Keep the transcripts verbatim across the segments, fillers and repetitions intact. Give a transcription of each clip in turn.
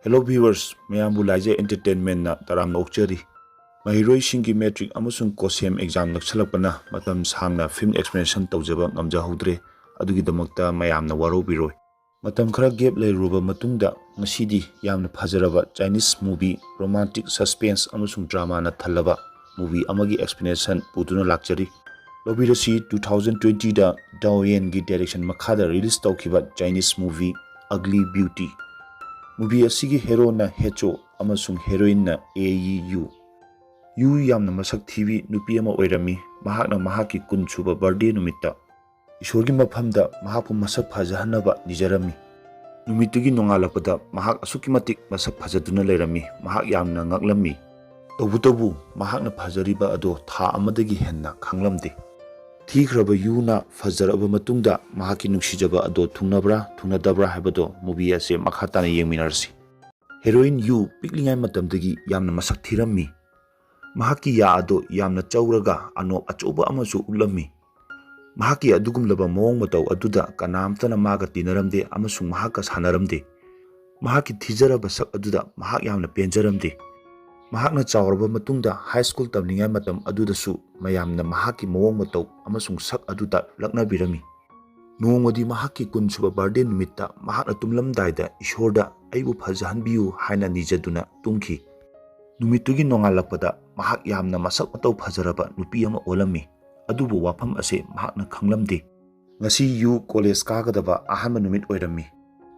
Hello viewers, ꯃꯌꯥꯝꯕꯨ ꯂꯥꯏꯖ Entertainment ꯅ ꯇꯔꯥꯝꯅ ꯑꯣꯛꯆꯔꯤ꯫ ꯃꯍꯩꯔꯣꯏꯁꯤꯡꯒꯤ matric ꯑꯃꯁꯨꯡ COHSEM exam ꯅꯛꯁꯜꯂꯛꯄꯅ ꯃꯇꯝ ꯁꯥꯡꯅ film explanation ꯇꯧꯖꯕ ꯉꯝꯖꯍꯧꯗ꯭ꯔꯦ꯫ ꯑꯗꯨꯒꯤꯗꯃꯛꯇ ꯃꯌꯥꯝꯅ ꯋꯥꯔꯧꯕꯤꯔꯣꯏ꯫ ꯃꯇꯝ ꯈꯔ gap ꯂꯩꯔꯨꯔꯕ ꯃꯇꯨꯡꯗ ꯉꯁꯤꯗꯤ ꯌꯥꯝꯅ ꯐꯖꯔꯕ Chinese movie, romantic, suspense ꯑꯃꯁꯨꯡ drama ꯅ ꯊꯜꯂꯕ movie ꯑꯃꯒꯤ explanation ꯄꯨꯗꯨꯅ ꯂꯥꯛꯆꯔꯤ꯫ ꯂꯧꯕꯤꯔꯁꯤ, two thousand twenty ꯗ Dao Yan ꯒꯤ direction ꯃꯈꯥꯗ release ꯇꯧꯈꯤꯕ Chinese movie Ugly Beauty꯫ Movie ꯑꯁꯤꯒꯤ hero ꯅ ꯍꯦꯆꯣ ꯑꯃꯁꯨꯡ heroine ꯅ ꯑꯦ ꯌꯤ ꯌꯨ꯫ ꯌꯨ ꯌꯥꯝꯅ ꯃꯁꯛ ꯊꯤꯕꯤ ꯅꯨꯄꯤ ꯑꯃ ꯑꯣꯏꯔꯝꯃꯤ꯫ ꯃꯍꯥꯛꯅ ꯃꯍꯥꯛꯀꯤ ꯀꯨꯟ ꯁꯨꯕ birthday ꯅꯨꯃꯤꯠꯇ ꯏꯁꯣꯔꯒꯤ ꯃꯐꯝꯗ ꯃꯍꯥꯛꯄꯨ ꯃꯁꯛ ꯐꯖꯍꯟꯅꯕ ꯅꯤꯖꯔꯝꯃꯤ꯫ ꯅꯨꯃꯤꯠꯇꯨꯒꯤ ꯅꯣꯡꯉꯥꯜꯂꯛꯄꯗ ꯃꯍꯥꯛ ꯑꯁꯨꯛꯀꯤ ꯃꯇꯤꯛ ꯃꯁꯛ ꯐꯖꯗꯨꯅ ꯂꯩꯔꯝꯃꯤ꯫ ꯃꯍꯥꯛ ꯌꯥꯝꯅ ꯉꯛꯂꯝꯃꯤ꯫ ꯇꯧꯕꯇꯕꯨ ꯃꯍꯥꯛꯅ ꯐꯖꯔꯤꯕ ꯑꯗꯣ ꯊꯥ ꯑꯃꯗꯒꯤ ꯍꯦꯟꯅ ꯈꯪꯂꯝꯗꯦ꯫ ꯊꯤꯈ꯭ꯔꯕ ꯌꯨꯅ ꯐꯖꯔꯕ ꯃꯇꯨꯡꯗ ꯃꯍꯥꯛꯀꯤ ꯅꯨꯡꯁꯤꯖꯕ ꯑꯗꯣ ꯊꯨꯡꯅꯕ꯭ꯔꯥ ꯊꯨꯡꯅꯗꯕ꯭ꯔꯥ ꯍꯥꯏꯕꯗꯣ movie ꯑꯁꯦ ꯃꯈꯥ ꯇꯥꯅ ꯌꯦꯡꯃꯤꯟꯅꯔꯁꯤ꯫ Heroine ꯌꯨ ꯄꯤꯛꯂꯤꯉꯩ ꯃꯇꯝꯗꯒꯤ ꯌꯥꯝꯅ ꯃꯁꯛ ꯊꯤꯔꯝꯃꯤ꯫ ꯃꯍꯥꯛꯀꯤ ꯌꯥ ꯑꯗꯣ ꯌꯥꯝꯅ ꯆꯧꯔꯒ ꯑꯅꯣꯞ ꯑꯆꯧꯕ ꯑꯃꯁꯨ ꯎꯞꯂꯝꯃꯤ꯫ ꯃꯍꯥꯛꯀꯤ ꯑꯗꯨꯒꯨꯝꯂꯕ ꯃꯑꯣꯡ ꯃꯇꯧ ꯑꯗꯨꯗ ꯀꯅꯥꯝꯇꯅ ꯃꯥꯒ ꯇꯤꯟꯅꯔꯝꯗꯦ ꯑꯃꯁꯨꯡ ꯃꯍꯥꯛꯀ ꯁꯥꯟꯅꯔꯝꯗꯦ꯫ ꯃꯍꯥꯛꯀꯤ ꯊꯤꯖꯔꯕ ꯁꯛ ꯑꯗꯨꯗ ꯃꯍꯥꯛ ꯌꯥꯝꯅ ꯄꯦꯟꯖꯔꯝꯗꯦ꯫ ꯃꯍꯥꯛꯅ ꯆꯥꯎꯔꯕ ꯃꯇꯨꯡꯗ high school ꯇꯝꯂꯤꯉꯩ ꯃꯇꯝ ꯑꯗꯨꯗꯁꯨ ꯃꯌꯥꯝꯅ ꯃꯍꯥꯛꯀꯤ ꯃꯑꯣꯡ ꯃꯇꯧ ꯑꯃꯁꯨꯡ ꯁꯛ ꯑꯗꯨꯗ ꯂꯛꯅꯕꯤꯔꯝꯃꯤ꯫ ꯅꯣꯡꯃꯗꯤ ꯃꯍꯥꯛꯀꯤ ꯀꯨꯟ ꯁꯨꯕ birthday ꯅꯨꯃꯤꯠꯇ ꯃꯍꯥꯛꯅ ꯇꯨꯝꯂꯝꯗꯥꯏꯗ ꯏꯁꯣꯔꯗ "ꯑꯩꯕꯨ ꯐꯖꯍꯟꯕꯤꯌꯨ" ꯍꯥꯏꯅ ꯅꯤꯖꯗꯨꯅ ꯇꯨꯝꯈꯤ꯫ ꯅꯨꯃꯤꯠꯇꯨꯒꯤ ꯅꯣꯡꯉꯥꯜꯂꯛꯄꯗ ꯃꯍꯥꯛ ꯌꯥꯝꯅ ꯃꯁꯛ ꯃꯇꯧ ꯐꯖꯔꯕ ꯅꯨꯄꯤ ꯑꯃ ꯑꯣꯜꯂꯝꯃꯤ꯫ ꯑꯗꯨꯕꯨ ꯋꯥꯐꯝ ꯑꯁꯦ ꯃꯍꯥꯛꯅ ꯈꯪꯂꯝꯗꯦ꯫ ꯉꯁꯤ ꯌꯨ college ꯀꯥꯒꯗꯕ ꯑꯍꯥꯟꯕ ꯅꯨꯃꯤꯠ ꯑꯣꯏꯔꯝꯃꯤ꯫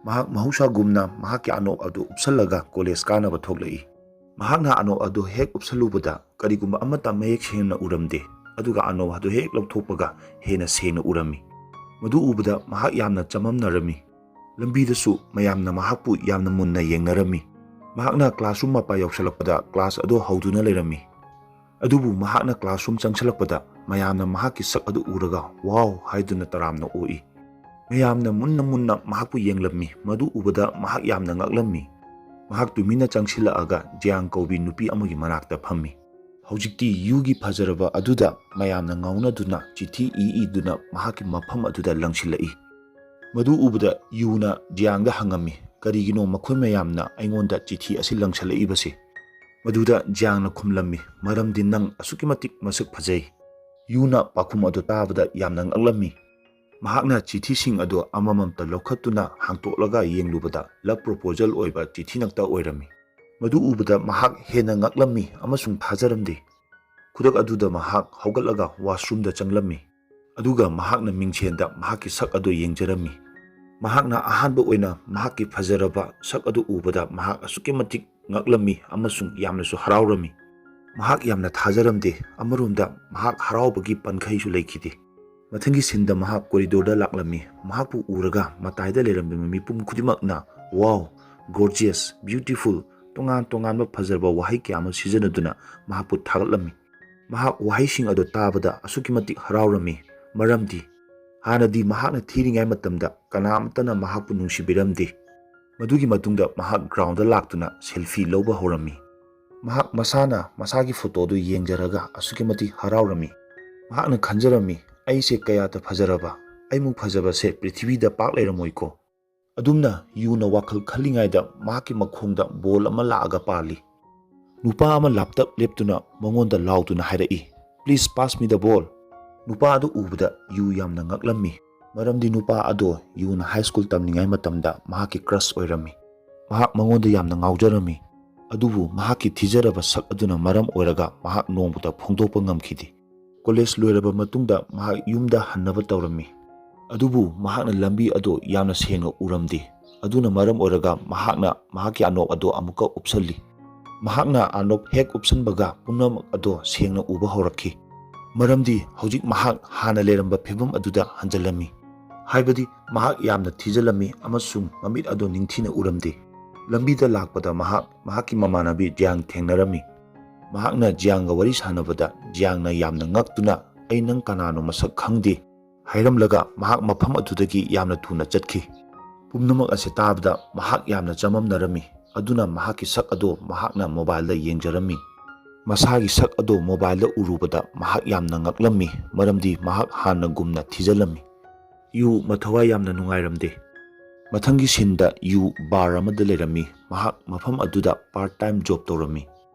ꯃꯍꯥꯛ ꯃꯍꯧꯁꯥꯒꯨꯝꯅ ꯃꯍꯥꯛꯀꯤ ꯑꯅꯣꯞ ꯑꯗꯨ ꯎꯞꯁꯜꯂꯒ college ꯀꯥꯅꯕ ꯊꯣꯛꯂꯛꯏ꯫ ꯃꯍꯥꯛꯅ ꯑꯅꯣꯞ ꯑꯗꯨ ꯍꯦꯛ ꯎꯞꯁꯜꯂꯨꯕꯗ ꯀꯔꯤꯒꯨꯝꯕ ꯑꯃꯠꯇ ꯃꯌꯦꯛ ꯁꯦꯡꯅ ꯎꯔꯝꯗꯦ, ꯑꯗꯨꯒ ꯑꯅꯣꯞ ꯑꯗꯨ ꯍꯦꯛ ꯂꯧꯊꯣꯛꯄꯒ ꯍꯦꯟꯅ ꯁꯦꯡꯅ ꯎꯔꯝꯃꯤ꯫ ꯃꯗꯨ ꯎꯕꯗ ꯃꯍꯥꯛ ꯌꯥꯝꯅ ꯆꯃꯝꯅꯔꯝꯃꯤ꯫ ꯂꯝꯕꯤꯗꯁꯨ ꯃꯌꯥꯝꯅ ꯃꯍꯥꯛꯄꯨ ꯌꯥꯝꯅ ꯃꯨꯟꯅ ꯌꯦꯡꯅꯔꯝꯃꯤ꯫ ꯃꯍꯥꯛꯅ classroom ꯃꯄꯥ ꯌꯧꯁꯜꯂꯛꯄꯗ class ꯑꯗꯨ ꯍꯧꯗꯨꯅ ꯂꯩꯔꯝꯃꯤ꯫ ꯑꯗꯨꯕꯨ ꯃꯍꯥꯛꯅ classroom ꯆꯪꯁꯤꯜꯂꯛꯄꯗ ꯃꯌꯥꯝꯅ ꯃꯍꯥꯛꯀꯤ ꯁꯛ ꯑꯗꯨ ꯎꯔꯒ "Wow" ꯍꯥꯏꯗꯨꯅ ꯇꯔꯥꯝꯅ ꯑꯣꯛꯏ꯫ ꯃꯌꯥꯝꯅ ꯃꯨꯟꯅ ꯃꯨꯟꯅ ꯃꯍꯥꯛꯄꯨ ꯌꯦꯡꯂꯝꯃꯤ꯫ ꯃꯗꯨ ꯎꯕꯗ ꯃꯍꯥꯛ ꯌꯥꯝꯅ ꯉꯛꯂꯝꯃꯤ꯫ ꯃꯍꯥꯛ ꯇꯨꯃꯤꯟꯅ ꯆꯪꯁꯤꯜꯂꯛꯑꯒ ꯖꯤꯌꯥꯡ ꯀꯧꯕꯤ ꯅꯨꯄꯤ ꯑꯃꯒꯤ ꯃꯅꯥꯛꯇ ꯐꯝꯃꯤ꯫ ꯍꯧꯖꯤꯛꯇꯤ ꯌꯨꯒꯤ ꯐꯖꯔꯕ ꯑꯗꯨꯗ ꯃꯌꯥꯝꯅ ꯉꯥꯎꯅꯗꯨꯅ ꯆꯤꯊꯤ ꯏ ꯏꯗꯨꯅ ꯃꯍꯥꯛꯀꯤ ꯃꯐꯝ ꯑꯗꯨꯗ ꯂꯪꯁꯤꯜꯂꯛꯏ꯫ ꯃꯗꯨ ꯎꯕꯗ ꯌꯨꯅ ꯖꯤꯌꯥꯡꯗ ꯍꯪꯉꯝꯃꯤ, "ꯀꯔꯤꯒꯤꯅꯣ ꯃꯈꯣꯏ ꯃꯌꯥꯝꯅ ꯑꯩꯉꯣꯟꯗ ꯆꯤꯊꯤ ꯑꯁꯤ ꯂꯪꯁꯜꯂꯛꯏꯕꯁꯤ?" ꯃꯗꯨꯗ ꯖꯤꯌꯥꯡꯅ ꯈꯨꯝꯂꯝꯃꯤ, "ꯃꯔꯝꯗꯤ ꯅꯪ ꯑꯁꯨꯛꯀꯤ ꯃꯇꯤꯛ ꯃꯁꯛ ꯐꯖꯩ꯫" ꯌꯨꯅ ꯄꯥꯎꯈꯨꯝ ꯑꯗꯨ ꯇꯥꯕꯗ ꯌꯥꯝꯅ ꯉꯛꯂꯝꯃꯤ꯫ ꯃꯍꯥꯛꯅ ꯆꯤꯊꯤꯁꯤꯡ ꯑꯗꯨ ꯑꯃꯃꯝꯇ ꯂꯧꯈꯠꯇꯨꯅ ꯍꯥꯡꯇꯣꯛꯂꯒ ꯌꯦꯡꯂꯨꯕꯗ love proposal ꯑꯣꯏꯕ ꯆꯤꯊꯤ ꯉꯛꯇ ꯑꯣꯏꯔꯝꯃꯤ꯫ ꯃꯗꯨ ꯎꯕꯗ ꯃꯍꯥꯛ ꯍꯦꯟꯅ ꯉꯛꯂꯝꯃꯤ ꯑꯃꯁꯨꯡ ꯊꯥꯖꯔꯝꯗꯦ꯫ ꯈꯨꯗꯛ ꯑꯗꯨꯗ ꯃꯍꯥꯛ ꯍꯧꯒꯠꯂꯒ washroomꯗ ꯆꯪꯂꯝꯃꯤ꯫ ꯑꯗꯨꯒ ꯃꯍꯥꯛꯅ ꯃꯤꯡꯁꯦꯟꯗ ꯃꯍꯥꯛꯀꯤ ꯁꯛ ꯑꯗꯨ ꯌꯦꯡꯖꯔꯝꯃꯤ꯫ ꯃꯍꯥꯛꯅ ꯑꯍꯥꯟꯕ ꯑꯣꯏꯅ ꯃꯍꯥꯛꯀꯤ ꯐꯖꯔꯕ ꯁꯛ ꯑꯗꯨ ꯎꯕꯗ ꯃꯍꯥꯛ ꯑꯁꯨꯛꯀꯤ ꯃꯇꯤꯛ ꯉꯛꯂꯝꯃꯤ ꯑꯃꯁꯨꯡ ꯌꯥꯝꯅꯁꯨ ꯍꯔꯥꯎꯔꯝꯃꯤ꯫ ꯃꯍꯥꯛ ꯌꯥꯝꯅ ꯊꯥꯖꯔꯝꯗꯦ, ꯑꯃꯔꯣꯝꯗ ꯃꯍꯥꯛ ꯍꯔꯥꯎꯕꯒꯤ ꯄꯟꯈꯩꯁꯨ ꯂꯩꯈꯤꯗꯦ꯫ ꯃꯊꯪꯒꯤ sceneꯗ ꯃꯍꯥꯛ corridorꯗ ꯂꯥꯛꯂꯝꯃꯤ꯫ ꯃꯍꯥꯛꯄꯨ ꯎꯔꯒ ꯃꯇꯥꯏꯗ ꯂꯩꯔꯝꯕ ꯃꯤꯄꯨꯝ ꯈꯨꯗꯤꯡꯃꯛꯅ "Wow, gorgeous, beautiful", ꯇꯣꯉꯥꯟ ꯇꯣꯉꯥꯟꯕ ꯐꯖꯔꯕ ꯋꯥꯍꯩ ꯀꯌꯥ ꯑꯃ ꯁꯤꯖꯤꯟꯅꯗꯨꯅ ꯃꯍꯥꯛꯄꯨ ꯊꯥꯒꯠꯂꯝꯃꯤ꯫ ꯃꯍꯥꯛ ꯋꯥꯍꯩꯁꯤꯡ ꯑꯗꯨ ꯇꯥꯕꯗ ꯑꯁꯨꯛꯀꯤ ꯃꯇꯤꯛ ꯍꯔꯥꯎꯔꯝꯃꯤ, ꯃꯔꯝꯗꯤ ꯍꯥꯟꯅꯗꯤ ꯃꯍꯥꯛꯅ ꯊꯤꯔꯤꯉꯩ ꯃꯇꯝꯗ ꯀꯅꯥ ꯑꯃꯠꯇꯅ ꯃꯍꯥꯛꯄꯨ ꯅꯨꯡꯁꯤꯕꯤꯔꯝꯗꯦ꯫ ꯃꯗꯨꯒꯤ ꯃꯇꯨꯡꯗ ꯃꯍꯥꯛ groundꯗ ꯂꯥꯛꯇꯨꯅ selfie ꯂꯧꯕ ꯍꯧꯔꯝꯃꯤ꯫ ꯃꯍꯥꯛ ꯃꯁꯥꯅ ꯃꯁꯥꯒꯤ photoꯗꯨ ꯌꯦꯡꯖꯔꯒ ꯑꯁꯨꯛꯀꯤ ꯃꯇꯤꯛ ꯍꯔꯥꯎꯔꯝꯃꯤ꯫ ꯃꯍꯥꯛꯅ ꯈꯟꯖꯔꯝꯃꯤ, "ꯑꯩꯁꯦ ꯀꯌꯥꯗ ꯐꯖꯔꯕ, ꯑꯩꯃꯨꯛ ꯐꯖꯕꯁꯦ ꯄ꯭ꯔꯤꯊꯤꯕꯤꯗ ꯄꯥꯛ ꯂꯩꯔꯝꯃꯣꯏꯀꯣ"꯫ ꯑꯗꯨꯝꯅ ꯌꯨꯅ ꯋꯥꯈꯜ ꯈꯜꯂꯤꯉꯩꯗ ꯃꯍꯥꯛꯀꯤ ꯃꯈꯣꯡꯗ ball ꯑꯃ ꯂꯥꯛꯑꯒ ꯄꯥꯜꯂꯤ꯫ ꯅꯨꯄꯥ ꯑꯃ ꯂꯥꯞꯇꯛ ꯂꯦꯞꯇꯨꯅ ꯃꯉꯣꯟꯗ ꯂꯥꯎꯗꯨꯅ ꯍꯥꯏꯔꯛꯏ, "Please pass me the ball." ꯅꯨꯄꯥ ꯑꯗꯨ ꯎꯕꯗ ꯌꯨ ꯌꯥꯝꯅ ꯉꯛꯂꯝꯃꯤ, ꯃꯔꯝꯗꯤ ꯅꯨꯄꯥ ꯑꯗꯣ ꯌꯨꯅ high school ꯇꯝꯂꯤꯉꯩ ꯃꯇꯝꯗ ꯃꯍꯥꯛꯀꯤ crush ꯑꯣꯏꯔꯝꯃꯤ꯫ ꯃꯍꯥꯛ ꯃꯉꯣꯟꯗ ꯌꯥꯝꯅ ꯉꯥꯎꯖꯔꯝꯃꯤ, ꯑꯗꯨꯕꯨ ꯃꯍꯥꯛꯀꯤ ꯊꯤꯖꯔꯕ ꯁꯛ ꯑꯗꯨꯅ ꯃꯔꯝ ꯑꯣꯏꯔꯒ ꯃꯍꯥꯛ ꯅꯣꯡꯃꯇ ꯐꯣꯡꯗꯣꯛꯄ ꯉꯝꯈꯤꯗꯦ꯫ College ꯂꯣꯏꯔꯕ ꯃꯇꯨꯡꯗ ꯃꯍꯥꯛ ꯌꯨꯝꯗ ꯍꯟꯅꯕ ꯇꯧꯔꯝꯃꯤ, ꯑꯗꯨꯕꯨ ꯃꯍꯥꯛꯅ ꯂꯝꯕꯤ ꯑꯗꯨ ꯌꯥꯝꯅ ꯁꯦꯡꯅ ꯎꯔꯝꯗꯦ꯫ ꯑꯗꯨꯅ ꯃꯔꯝ ꯑꯣꯏꯔꯒ ꯃꯍꯥꯛꯅ ꯃꯍꯥꯛꯀꯤ ꯑꯅꯣꯞ ꯑꯗꯨ ꯑꯃꯨꯛꯀ ꯎꯞꯁꯜꯂꯤ꯫ ꯃꯍꯥꯛꯅ ꯑꯅꯣꯞ ꯍꯦꯛ ꯎꯞꯁꯟꯕꯒ ꯄꯨꯝꯅꯃꯛ ꯑꯗꯨ ꯁꯦꯡꯅ ꯎꯕ ꯍꯧꯔꯛꯈꯤ, ꯃꯔꯝꯗꯤ ꯍꯧꯖꯤꯛ ꯃꯍꯥꯛ ꯍꯥꯟꯅ ꯂꯩꯔꯝꯕ ꯐꯤꯕꯝ ꯑꯗꯨꯗ ꯍꯟꯖꯤꯜꯂꯝꯃꯤ, ꯍꯥꯏꯕꯗꯤ ꯃꯍꯥꯛ ꯌꯥꯝꯅ ꯊꯤꯖꯤꯜꯂꯝꯃꯤ ꯑꯃꯁꯨꯡ ꯃꯃꯤꯠ ꯑꯗꯨ ꯅꯤꯡꯊꯤꯅ ꯎꯔꯝꯗꯦ꯫ ꯂꯝꯕꯤꯗ ꯂꯥꯛꯄꯗ ꯃꯍꯥꯛ ꯃꯍꯥꯛꯀꯤ ꯃꯃꯥꯟꯅꯕꯤ ꯖꯤꯌꯥꯡ ꯊꯦꯡꯅꯔꯝꯃꯤ꯫ ꯃꯍꯥꯛꯅ ꯖꯤꯌꯥꯡꯒ ꯋꯥꯔꯤ ꯁꯥꯟꯅꯕꯗ ꯖꯤꯌꯥꯡꯅ ꯌꯥꯝꯅ ꯉꯛꯇꯨꯅ, "ꯑꯩ ꯅꯪ ꯀꯅꯥꯅꯣ ꯃꯁꯛ ꯈꯪꯗꯦ" ꯍꯥꯏꯔꯝꯂꯒ ꯃꯍꯥꯛ ꯃꯐꯝ ꯑꯗꯨꯗꯒꯤ ꯌꯥꯝꯅ ꯊꯨꯅ ꯆꯠꯈꯤ꯫ ꯄꯨꯝꯅꯃꯛ ꯑꯁꯤ ꯇꯥꯕꯗ ꯃꯍꯥꯛ ꯌꯥꯝꯅ ꯆꯃꯝꯅꯔꯝꯃꯤ, ꯑꯗꯨꯅ ꯃꯍꯥꯛꯀꯤ ꯁꯛ ꯑꯗꯨ ꯃꯍꯥꯛꯅ mobileꯗ ꯌꯦꯡꯖꯔꯝꯃꯤ꯫ ꯃꯁꯥꯒꯤ ꯁꯛ ꯑꯗꯨ mobileꯗ ꯎꯔꯨꯕꯗ ꯃꯍꯥꯛ ꯌꯥꯝꯅ ꯉꯛꯂꯝꯃꯤ, ꯃꯔꯝꯗꯤ ꯃꯍꯥꯛ ꯍꯥꯟꯅꯒꯨꯝꯅ ꯊꯤꯖꯤꯜꯂꯝꯃꯤ꯫ ꯌꯨ ꯃꯊꯋꯥꯏ ꯌꯥꯝꯅ ꯅꯨꯡꯉꯥꯏꯔꯝꯗꯦ꯫ ꯃꯊꯪꯒꯤ ꯁꯤꯟꯗ ꯌꯨ ꯕꯥꯔ ꯑꯃꯗ ꯂꯩꯔꯝꯃꯤ꯫ ꯃꯍꯥꯛ ꯃꯐꯝ ꯑꯗꯨꯗ ꯄꯥꯔꯠ ꯇꯥꯏꯝ ꯖꯣꯕ ꯇꯧꯔꯝꯃꯤ꯫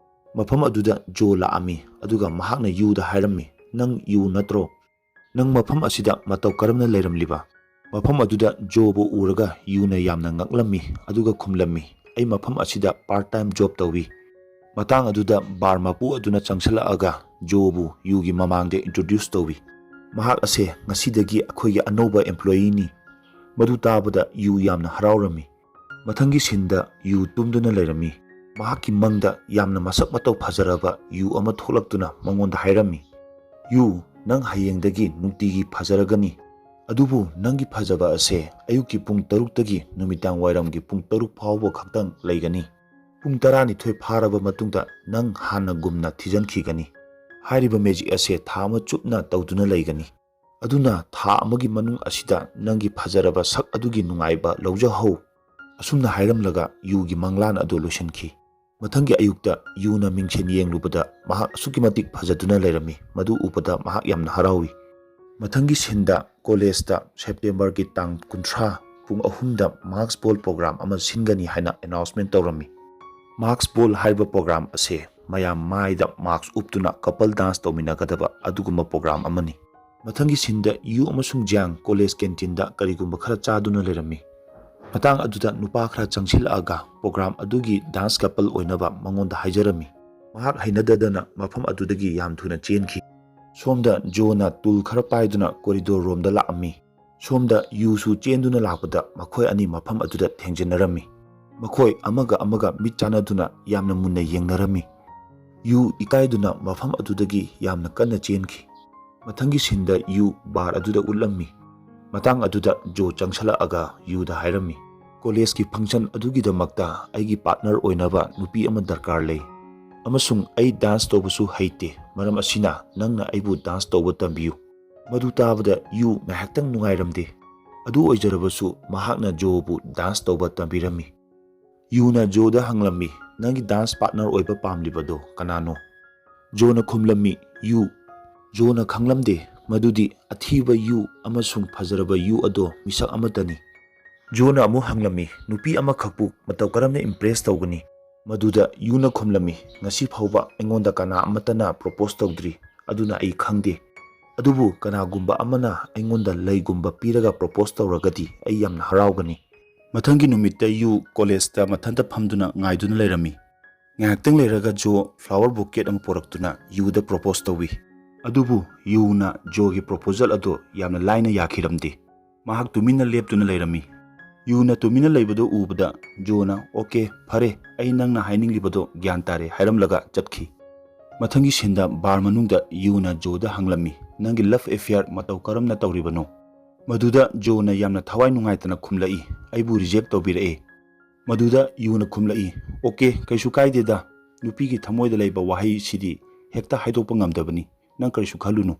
ꯃꯐꯝ ꯑꯗꯨꯗ ꯖꯣ ꯂꯥꯛꯑꯝꯃꯤ, ꯑꯗꯨꯒ ꯃꯍꯥꯛꯅ ꯌꯨꯗ ꯍꯥꯏꯔꯝꯃꯤ, "ꯅꯪ ꯌꯨ ꯅꯠꯇ꯭ꯔꯣ? ꯅꯪ ꯃꯐꯝ ꯑꯁꯤꯗ ꯃꯇꯧ ꯀꯔꯝꯅ ꯂꯩꯔꯝꯂꯤꯕ?" ꯃꯐꯝ ꯑꯗꯨꯗ ꯖꯣꯕꯨ ꯎꯔꯒ ꯌꯨꯅ ꯌꯥꯝꯅ ꯉꯛꯂꯝꯃꯤ, ꯑꯗꯨꯒ ꯈꯨꯝꯂꯝꯃꯤ, "ꯑꯩ ꯃꯐꯝ ꯑꯁꯤꯗ ꯄꯥꯔꯠ ꯇꯥꯏꯝ ꯖꯣꯕ ꯇꯧꯏ꯫" ꯃꯇꯥꯡ ꯑꯗꯨꯗ ꯕꯥꯔ ꯃꯄꯨ ꯑꯗꯨꯅ ꯆꯪꯁꯤꯜꯂꯛꯑꯒ ꯖꯣꯕꯨ ꯌꯨꯒꯤ ꯃꯃꯥꯡꯗ ꯏꯟꯇ꯭ꯔꯣꯗ꯭ꯌꯨꯁ ꯇꯧꯏ꯫ "ꯃꯍꯥꯛ ꯑꯁꯦ ꯉꯁꯤꯗꯒꯤ ꯑꯩꯈꯣꯏꯒꯤ ꯑꯅꯧꯕ ꯑꯦꯝꯄ꯭ꯂꯣꯌꯤꯅꯤ꯫" ꯃꯗꯨ ꯇꯥꯕꯗ ꯌꯨ ꯌꯥꯝꯅ ꯍꯔꯥꯎꯔꯝꯃꯤ꯫ ꯃꯊꯪꯒꯤ ꯁꯤꯟꯗ ꯌꯨ ꯇꯨꯝꯗꯨꯅ ꯂꯩꯔꯝꯃꯤ꯫ ꯃꯍꯥꯛꯀꯤ ꯃꯪꯗ ꯌꯥꯝꯅ ꯃꯁꯛ ꯃꯇꯧ ꯐꯖꯔꯕ ꯌꯨ ꯑꯃ ꯊꯣꯛꯂꯛꯇꯨꯅ ꯃꯉꯣꯟꯗ ꯍꯥꯏꯔꯝꯃꯤ, "ꯌꯨ, ꯅꯪ ꯍꯌꯦꯡꯗꯒꯤ ꯅꯨꯡꯇꯤꯒꯤ ꯐꯖꯔꯒꯅꯤ꯫ ꯑꯗꯨꯕꯨ ꯅꯪꯒꯤ ꯐꯖꯕ ꯑꯁꯦ ꯑꯌꯨꯛꯀꯤ ꯄꯨꯡ ꯇꯔꯨꯛꯇꯒꯤ ꯅꯨꯃꯤꯗꯥꯡ ꯋꯥꯏꯔꯝꯒꯤ ꯄꯨꯡ ꯇꯔꯨꯛ ꯐꯥꯎꯕ ꯈꯛꯇꯪ ꯂꯩꯒꯅꯤ꯫ ꯄꯨꯡ ꯇꯔꯥꯅꯤꯊꯣꯏ ꯐꯥꯔꯕ ꯃꯇꯨꯡꯗ ꯅꯪ ꯍꯥꯟꯅꯒꯨꯝꯅ ꯊꯤꯖꯤꯟꯈꯤꯒꯅꯤ꯫ ꯍꯥꯏꯔꯤꯕ ꯃꯦꯖꯤꯛ ꯑꯁꯦ ꯊꯥ ꯑꯃ ꯆꯨꯞꯅ ꯇꯧꯗꯨꯅ ꯂꯩꯒꯅꯤ꯫ ꯑꯗꯨꯅ ꯊꯥ ꯑꯃꯒꯤ ꯃꯅꯨꯡ ꯑꯁꯤꯗ ꯅꯪꯒꯤ ꯐꯖꯔꯕ ꯁꯛ ꯑꯗꯨꯒꯤ ꯅꯨꯡꯉꯥꯏꯕ ꯂꯧꯖꯍꯧ꯫" ꯑꯁꯨꯝꯅ ꯍꯥꯏꯔꯝꯂꯒ ꯌꯨꯒꯤ ꯃꯪꯂꯥꯟ ꯑꯗꯨ ꯂꯣꯏꯁꯤꯟꯈꯤ꯫ ꯃꯊꯪꯒꯤ ꯑꯌꯨꯛꯇ ꯌꯨꯅ ꯃꯤꯡꯁꯦꯟ ꯌꯦꯡꯂꯨꯕꯗ ꯃꯍꯥꯛ ꯑꯁꯨꯛꯀꯤ ꯃꯇꯤꯛ ꯐꯖꯗꯨꯅ ꯂꯩꯔꯝꯃꯤ꯫ ꯃꯗꯨ ꯎꯕꯗ ꯃꯍꯥꯛ ꯌꯥꯝꯅ ꯍꯔꯥꯎꯏ꯫ ꯃꯊꯪꯒꯤ ꯁꯤꯟꯗ ꯀꯣꯂꯦꯖꯇ ꯁꯦꯞꯇꯦꯝꯕꯔꯒꯤ ꯇꯥꯡ ꯀꯨꯟꯊ꯭ꯔꯥ ꯄꯨꯡ ꯑꯍꯨꯝꯗ ꯃꯥꯛꯁ ꯕꯣꯜ ꯄ꯭ꯔꯣꯒ꯭ꯔꯥꯝ ꯑꯃ ꯁꯤꯟꯒꯅꯤ ꯍꯥꯏꯅ ꯑꯦꯅꯥꯎꯟꯁꯃꯦꯟ ꯇꯧꯔꯝꯃꯤ꯫ ꯃꯥꯛꯁ ꯕꯣꯜ ꯍꯥꯏꯔꯤꯕ ꯄ꯭ꯔꯣꯒ꯭ꯔꯥꯝ ꯑꯁꯦ ꯃꯌꯥꯝ ꯃꯥꯏꯗ ꯃꯥꯛꯁ ꯎꯞꯇꯨꯅ ꯀꯄꯜ ꯗꯥꯟꯁ ꯇꯧꯃꯤꯟꯅꯒꯗꯕ ꯑꯗꯨꯒꯨꯝꯕ ꯄ꯭ꯔꯣꯒ꯭ꯔꯥꯝ ꯑꯃꯅꯤ꯫ ꯃꯊꯪꯒꯤ ꯁꯤꯟꯗ ꯌꯨ ꯑꯃꯁꯨꯡ ꯖ꯭ꯌꯥꯡ ꯀꯣꯂꯦꯖ ꯀꯦꯟꯇꯤꯟꯗ ꯀꯔꯤꯒꯨꯝꯕ ꯈꯔ ꯆꯥꯗꯨꯅ ꯂꯩꯔꯝꯃꯤ꯫ ꯃꯇꯥꯡ ꯑꯗꯨꯗ ꯅꯨꯄꯥ ꯈꯔ ꯆꯪꯁꯤꯜꯂꯛꯑꯒ ꯄ꯭ꯔꯣꯒ꯭ꯔꯥꯝ ꯑꯗꯨꯒꯤ ꯗꯥꯟꯁ ꯀꯄꯜ ꯑꯣꯏꯅꯕ ꯃꯉꯣꯟꯗ ꯍꯥꯏꯖꯔꯝꯃꯤ꯫ ꯃꯍꯥꯛ ꯍꯩꯅꯗꯗꯅ ꯃꯐꯝ ꯑꯗꯨꯗꯒꯤ ꯌꯥꯝ ꯊꯨꯅ ꯆꯦꯟꯈꯤ꯫ ꯁꯣꯝꯗ ꯖꯣꯅ ꯇꯨꯜ ꯈꯔ ꯄꯥꯏꯗꯨꯅ ꯀꯣꯔꯤꯗꯣꯔ ꯔꯣꯝꯗ ꯂꯥꯛꯑꯝꯃꯤ꯫ ꯁꯣꯝꯗ ꯌꯨꯁꯨ ꯆꯦꯟꯗꯨꯅ ꯂꯥꯛꯄꯗ ꯃꯈꯣꯏ ꯑꯅꯤ ꯃꯐꯝ ꯑꯗꯨꯗ ꯊꯦꯡꯖꯤꯟꯅꯔꯝꯃꯤ꯫ ꯃꯈꯣꯏ ꯑꯃꯒ ꯑꯃꯒ ꯃꯤꯠ ꯆꯥꯟꯅꯗꯨꯅ ꯌꯥꯝꯅ ꯃꯨꯟꯅ ꯌꯦꯡꯅꯔꯝꯃꯤ꯫ ꯌꯨ ꯏꯀꯥꯏꯗꯨꯅ ꯃꯐꯝ ꯑꯗꯨꯗꯒꯤ ꯌꯥꯝꯅ ꯀꯟꯅ ꯆꯦꯟꯈꯤ꯫ ꯃꯊꯪꯒꯤ ꯁꯤꯟꯗ ꯌꯨ ꯕꯥꯔ ꯑꯗꯨꯗ ꯎꯠꯂꯝꯃꯤ꯫ ꯃꯇꯥꯡ ꯑꯗꯨꯗ ꯖꯣ ꯆꯪꯁꯤꯜꯂꯛꯑꯒ ꯌꯨꯗ ꯍꯥꯏꯔꯝꯃꯤ, "ꯀꯣꯂꯦꯖꯀꯤ ꯐꯪꯁꯟ ꯑꯗꯨꯒꯤꯗꯃꯛꯇ ꯑꯩꯒꯤ ꯄꯥꯔꯠꯅꯔ ꯑꯣꯏꯅꯕ ꯅꯨꯄꯤ ꯑꯃ ꯗꯔꯀꯥꯔ ꯂꯩ, ꯑꯃꯁꯨꯡ ꯑꯩ ꯗꯥꯟꯁ ꯇꯧꯕꯁꯨ ꯍꯩꯇꯦ꯫ ꯃꯔꯝ ꯑꯁꯤꯅ ꯅꯪꯅ ꯑꯩꯕꯨ ꯗꯥꯟꯁ ꯇꯧꯕ ꯇꯝꯕꯤꯌꯨ꯫" ꯃꯗꯨ ꯇꯥꯕꯗ ꯌꯨ ꯉꯥꯏꯍꯥꯛꯇꯪ ꯅꯨꯡꯉꯥꯏꯔꯝꯗꯦ꯫ ꯑꯗꯨ ꯑꯣꯏꯖꯔꯕꯁꯨ ꯃꯍꯥꯛꯅ ꯖꯣꯕꯨ ꯗꯥꯟꯁ ꯇꯧꯕ ꯇꯝꯕꯤꯔꯝꯃꯤ꯫ ꯌꯨꯅ ꯖꯣꯗ ꯍꯪꯂꯝꯃꯤ, "ꯅꯪꯒꯤ ꯗꯥꯟꯁ ꯄꯥꯔꯠꯅꯔ ꯑꯣꯏꯕ ꯄꯥꯝꯂꯤꯕꯗꯣ ꯀꯅꯥꯅꯣ?" ꯖꯣꯅ ꯈꯨꯝꯂꯝꯃꯤ, "ꯌꯨ꯫" ꯖꯣꯅ ꯈꯪꯂꯝꯗꯦ ꯃꯗꯨꯗꯤ ꯑꯊꯤꯕ ꯌꯨ ꯑꯃꯁꯨꯡ ꯐꯖꯔꯕ ꯌꯨ ꯑꯗꯣ ꯃꯤꯁꯛ ꯑꯃꯠꯇꯅꯤ꯫ ꯖꯣꯅ ꯑꯃꯨꯛ ꯍꯪꯂꯝꯃꯤ, "ꯅꯨꯄꯤ ꯑꯃꯈꯛꯄꯨ ꯃꯇꯧ ꯀꯔꯝꯅ impress ꯇꯧꯒꯅꯤ?" ꯃꯗꯨꯗ ꯌꯨꯅ ꯈꯨꯝꯂꯝꯃꯤ, "ꯉꯁꯤ ꯐꯥꯎꯕ ꯑꯩꯉꯣꯟꯗ ꯀꯅꯥ ꯑꯃꯠꯇꯅ propose ꯇꯧꯗ꯭ꯔꯤ, ꯑꯗꯨꯅ ꯑꯩ ꯈꯪꯗꯦ꯫ ꯑꯗꯨꯕꯨ ꯀꯅꯥꯒꯨꯝꯕ ꯑꯃꯅ ꯑꯩꯉꯣꯟꯗ ꯂꯩꯒꯨꯝꯕ ꯄꯤꯔꯒ propose ꯇꯧꯔꯒꯗꯤ ꯑꯩ ꯌꯥꯝꯅ ꯍꯔꯥꯎꯒꯅꯤ꯫" ꯃꯊꯪꯒꯤ ꯅꯨꯃꯤꯠꯇ ꯌꯨ ꯀꯣꯂꯦꯖꯇ ꯃꯊꯟꯇ ꯐꯝꯗꯨꯅ ꯉꯥꯏꯗꯨꯅ ꯂꯩꯔꯝꯃꯤ꯫ ꯉꯥꯏꯍꯥꯛꯇꯪ ꯂꯩꯔꯒ ꯖꯣ flower bouquet ꯑꯃ ꯄꯨꯔꯛꯇꯨꯅ ꯌꯨꯗ propose ꯇꯧꯏ꯫ ꯑꯗꯨꯕꯨ ꯌꯨꯅ ꯖꯣꯒꯤ proposal ꯑꯗꯨ ꯌꯥꯝꯅ ꯂꯥꯏꯅ ꯌꯥꯈꯤꯔꯝꯗꯦ꯫ ꯃꯍꯥꯛ ꯇꯨꯃꯤꯟꯅ ꯂꯦꯞꯇꯨꯅ ꯂꯩꯔꯝꯃꯤ꯫ ꯌꯨꯅ ꯇꯨꯃꯤꯟꯅ ꯂꯩꯕꯗꯨ ꯎꯕꯗ ꯖꯣꯅ, "ꯑꯣꯀꯦ, ꯐꯔꯦ, ꯑꯩ ꯅꯪꯅ ꯍꯥꯏꯅꯤꯡꯂꯤꯕꯗꯨ ꯒ꯭ꯌꯥꯟ ꯇꯥꯔꯦ," ꯍꯥꯏꯔꯝꯂꯒ ꯆꯠꯈꯤ꯫ ꯃꯊꯪꯒꯤ ꯁꯤꯟꯗ ꯕꯥꯔ ꯃꯅꯨꯡꯗ ꯌꯨꯅ ꯖꯣꯗ ꯍꯪꯂꯝꯃꯤ, "ꯅꯪꯒꯤ love affair ꯃꯇꯧ ꯀꯔꯝꯅ ꯇꯧꯔꯤꯕꯅꯣ?" ꯃꯗꯨꯗ ꯖꯣꯅ ꯌꯥꯝꯅ ꯊꯋꯥꯏ ꯅꯨꯡꯉꯥꯏꯇꯅ ꯈꯨꯝꯂꯛꯏ, "ꯑꯩꯕꯨ reject ꯇꯧꯕꯤꯔꯛꯑꯦ꯫" ꯃꯗꯨꯗ ꯌꯨꯅ ꯈꯨꯝꯂꯛꯏ, "ꯑꯣꯀꯦ, ꯀꯩꯁꯨ ꯀꯥꯏꯗꯦꯗ꯫ ꯅꯨꯄꯤꯒꯤ ꯊꯃꯣꯏꯗ ꯂꯩꯕ ꯋꯥꯍꯩꯁꯤꯗꯤ ꯍꯦꯛꯇ ꯍꯥꯏꯗꯣꯛꯄ ꯉꯝꯗꯕꯅꯤ꯫ ꯅꯪ ꯀꯔꯤꯁꯨ ꯈꯜꯂꯨꯅꯨ꯫"